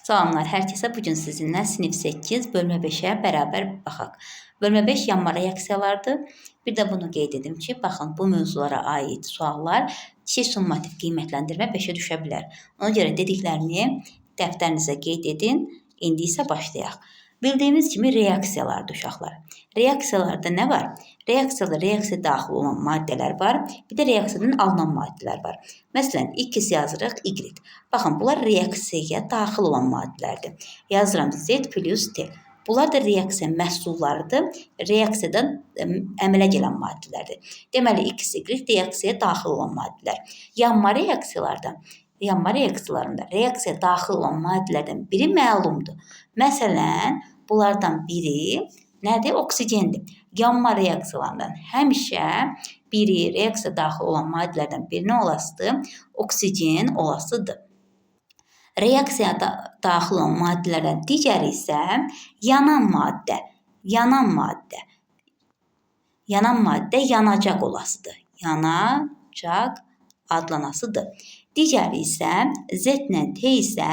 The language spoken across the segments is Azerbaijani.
Salamlar hər kəsə. Bu gün sizinlə sinif 8 bölmə 5-ə bərabər baxaq. Bölmə 5 yanma reaksiyalardır. Bir də bunu qeyd edim ki, baxın bu mövzulara aid suallar kiçik summativ qiymətləndirmə 5-ə düşə bilər. Ona görə dediklərimi dəftərinizə qeyd edin. İndi isə başlayaq. Bildiyimiz kimi reaksiyalardır uşaqlar. Reaksiyalarda nə var? Reaksiyada reaksiya daxil olan maddələr var, bir də reaksiyadan alınan maddələr var. Məsələn, X yazırıq, Y. Baxın, bunlar reaksiyaya daxil olan maddələrdir. Yazıram Z plus T. Bunlar da reaksiya məhsullarıdır. Reaksiyadan əmələ gələn maddələrdir. Deməli, X, Y reaksiyaya daxil olan maddələr. Yanma reaksiyalarında reaksiya daxil olan maddələrdən biri məlumdur. Məsələn, bunlardan biri nədir? Oksigendir. Yanma reaksiyalarından həmişə biri reaksiya daxil olan maddələrdən biri nə olasıdır? Oksigen olasıdır. Reaksiya daxil olan maddələrdən digəri isə yanan maddə. Yanan maddə. Yanan maddə yanacaq olasıdır. Yanacaq adlanasıdır. Digəri isə Z ilə T isə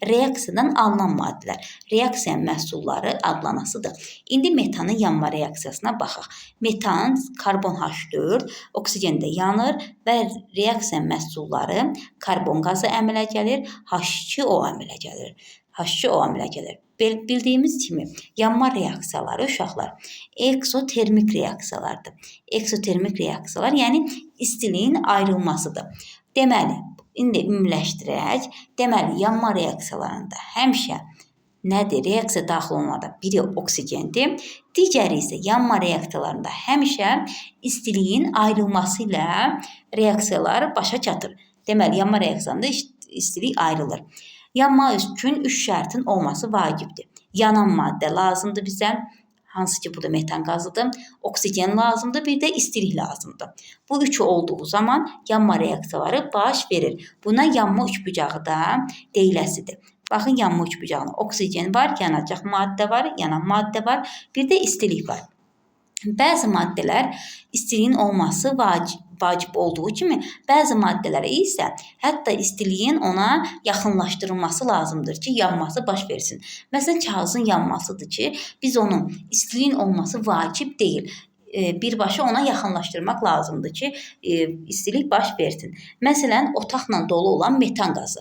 reaksiyadan alınan maddələr, reaksiya məhsulları adlanasıdır. İndi metanın yanma reaksiyasına baxaq. Metan karbon H4 oksigendə yanır və reaksiya məhsulları karbon qazı əmələ gəlir, H2O əmələ gəlir. H2O əmələ gəlir. Bildiyimiz kimi yanma reaksiyaları uşaqlar eksotermik reaksiyalardır. Eksotermik reaksiyalar, yəni istiliyin ayrılmasıdır. Deməli, indi ümumiləşdirək. Deməli, yanma reaksiyalarında həmişə nədir? Reaksiya daxil olanlardan biri oksigendir. Digəri isə yanma reaksiyalarında həmişə istiliyin ayrılması ilə reaksiyalar başa çatır. Deməli, yanma reaksiyalarında istilik ayrılır. Yanma üçün 3 şərtin olması vacibdir. Yanan maddə lazımdır bizə. Hansı ki, burada metan qazıdır. Oksigen lazımdır, bir də istilik lazımdır. Bu üçü olduğu zaman yanma reaksiyaları baş verir. Buna yanma üçbucağı da deyiləsidir. Baxın, yanma üçbucağına oksigen var, yanacaq maddə var, yanan maddə var, bir də istilik var. Bəzi maddələr istiliyin olması vacib olduğu kimi, bəzi maddələrə isə hətta istiliyin ona yaxınlaşdırılması lazımdır ki, yanması baş versin. Məsələn, kağızın yanmasıdır ki, biz onun istiliyin olması vacib deyil. Birbaşa ona yaxınlaşdırmaq lazımdır ki, istilik baş versin. Məsələn, otaqla dolu olan metan qazı.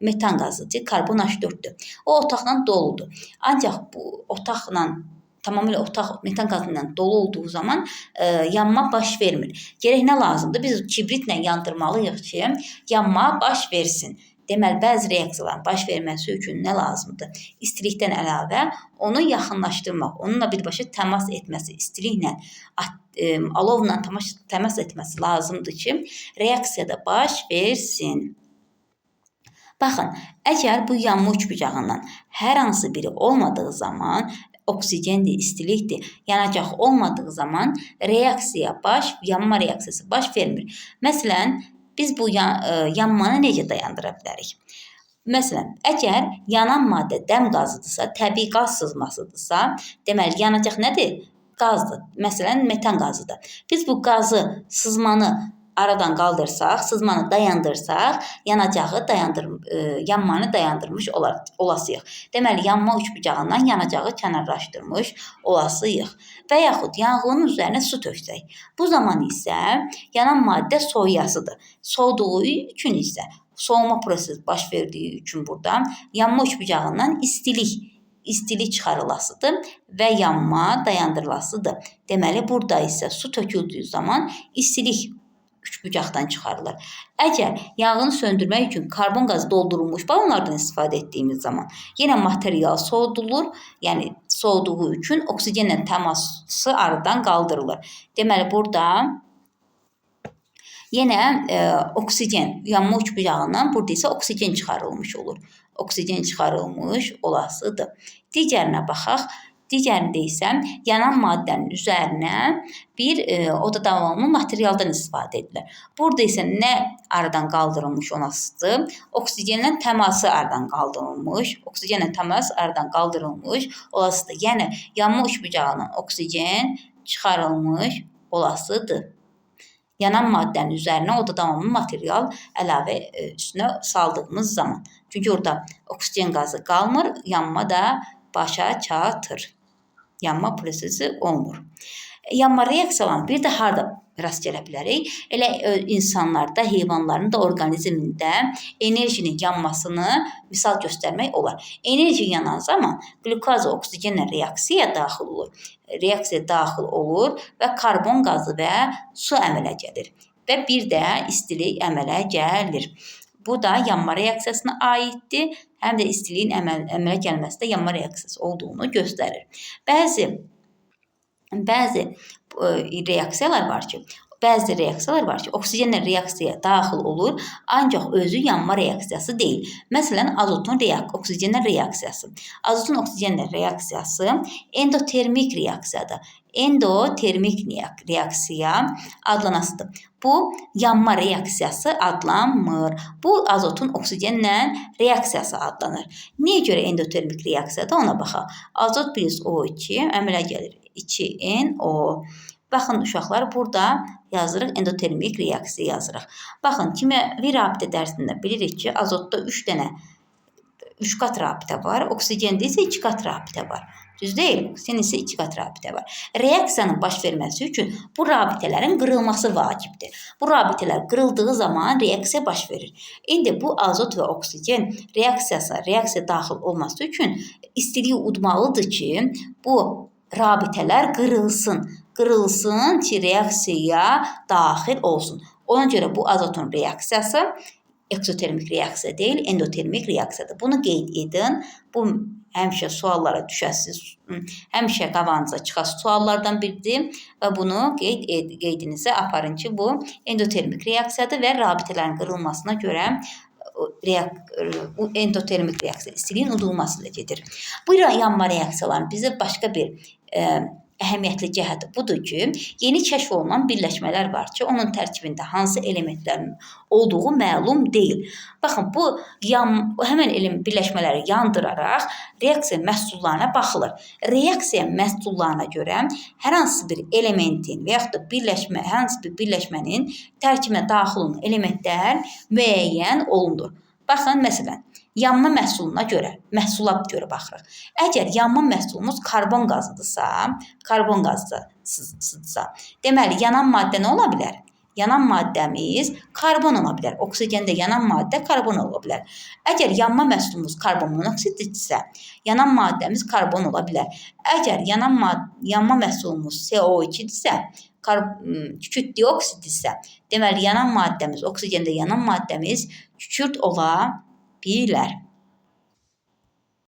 Metan qazıdır, karbon H4-dür. O otaqla doludur. Ancaq bu otaqla tamamilə otaq metan qazı ilə dolu olduğu zaman yanma baş vermir. Gərək nə lazımdır? Biz kibritlə yandırmalıyıq ki, yanma baş versin. Deməli, bəzi reaksiyaların baş verməsi üçün nə lazımdır? İstilikdən əlavə onu yaxınlaşdırmaq, onunla birbaşa təmas etməsi, istiliklə, alovla təmas etməsi lazımdır ki, reaksiyada baş versin. Baxın, əgər bu yanma üçbucağından hər hansı biri olmadığı zaman, oksigendir, istilikdir, yanacaq olmadığı zaman reaksiya yanma reaksiyası baş vermir. Məsələn, biz bu yanmanı necə dayandıra bilərik? Məsələn, əgər yanan maddə dəm qazıdırsa, təbii qaz sızmasıdırsa, deməli, yanacaq nədir? Qazdır. Məsələn, metan qazıdır. Biz bu qazı, sızmanı aradan qaldırsaq, sızmanı dayandırsaq, yanacağı yanmanı dayandırmış olasıyıq. Deməli, yanma üçbucağından yanacağı kənarlaşdırmış olasıyıq. Və yaxud yanğının üzərinə su töksək. Bu zaman isə yanan maddə soyuyasıdır. Soğuduğu üçün isə soğuma prosesi baş verdiyi üçün burada yanma üçbucağından istilik çıxarılasıdır və yanma dayandırılasıdır. Deməli, burada isə su töküldüyü zaman istilik üçbucaqdan çıxarılır. Əgər yanğını söndürmək üçün karbon qazı doldurulmuş balonlardan istifadə etdiyimiz zaman yenə material soğudulur. Yəni soğuduğu üçün oksigenlə təması aradan qaldırılır. Deməli, burada yenə oksigen yanma üçbucağından burada isə oksigen çıxarılmış olur. Oksigen çıxarılmış olasıdır. Digərinə baxaq. Digərində isə yanan maddənin üzərinə bir oda davamlı materialdan istifadə edilir. Burada isə nə aradan qaldırılmış olasıdır? Oksigenlə təması aradan qaldırılmış, oksigenlə təmas aradan qaldırılmış olasıdır. Yəni, yanma üçbucağından oksigen çıxarılmış olasıdır. Yanan maddənin üzərinə o da davamlı material əlavə üstünə saldığımız zaman. Çünki orada oksigen qazı qalmır, yanma da başa çatır. Yanma prosesi olmur. Yanma reaksiyalarını bir də harda rast gələ bilərik? Elə insanlarda, heyvanların da orqanizmində enerjinin yanmasını misal göstərmək olar. Enerji yanan zaman qlükoza oksigenlə reaksiyaya daxil olur. Reaksiya daxil olur və karbon qazı və su əmələ gəlir. Və bir də istilik əmələ gəlir. Bu da yanma reaksiyasına aiddir. Həm də istiliyin əmələ gəlməsi də yanma reaksiyası olduğunu göstərir. Bəzi reaksiyalar var ki, bəzi reaksiyalar var ki, oksigenlə reaksiyaya daxil olur, ancaq özü yanma reaksiyası deyil. Məsələn, azotun oksigenlə reaksiyası. Azotun oksigenlə reaksiyası endotermik reaksiyadır. Endotermik reaksiya adlanasıdır. Bu yanma reaksiyası adlanmır. Bu azotun oksigenlə reaksiyası adlanır. Niyə görə endotermik reaksiyadır ona baxaq. Azot plus O2 əmələ gəlir. 2NO. Baxın uşaqlar, burada yazırıq endotermik reaksiya yazırıq. Baxın, kimyəvi rabitə dərsində bilirik ki, azotda 3 dənə 3 qat rabitə var, oksigendə isə 2 qat rabitə var. Düz deyil, oksigen isə 2 qat rabitə var. Reaksiyanın baş verməsi üçün bu rabitələrin qırılması vacibdir. Bu rabitələr qırıldığı zaman reaksiya baş verir. İndi bu azot və oksigen reaksiya daxil olması üçün istiliyi udmalıdır ki, bu rabitələr qırılsın. Qırılsın ki, reaksiyaya daxil olsun. Ona görə bu azotun reaksiyası eksotermik reaksiya deyil, endotermik reaksiyadır. Bunu qeyd edin. Bu həmişə suallara düşəsiz, həmişə qabağınıza çıxası suallardan biridir və bunu qeydinizə aparın ki, bu endotermik reaksiyadır və rabitələrin qırılmasına görə endotermik reaksiya istiliyin udulması ilə gedir. Bu yanma reaksiyalarının bizə başqa bir əhəmiyyətli cəhəti budur ki, yeni kəşf olunan birləşmələr var ki, onun tərkibində hansı elementlərin olduğu məlum deyil. Baxın, bu həmən birləşmələri yandıraraq reaksiya məhsullarına baxılır. Reaksiya məhsullarına görə hər hansı bir elementin və yaxud da hər hansı bir birləşmənin tərkibinə daxil olan elementlər müəyyən olunur. Baxın, məsələn, yanma məhsuluna görə, məhsula görə baxırıq. Əgər yanma məhsulumuz karbon qazıdırsa, deməli, yanan maddə nə ola bilər? Yanan maddəmiz karbon ola bilər. Oksigendə yanan maddə karbon ola bilər. Əgər yanma məhsulumuz karbon monoksiddirsə, yanan maddəmiz karbon ola bilər. Əgər yanma məhsulumuz CO2-dirsə, kükürt dioksiddirsə, deməli, yanan maddəmiz, oksigendə yanan maddəmiz kükürt ola bilər.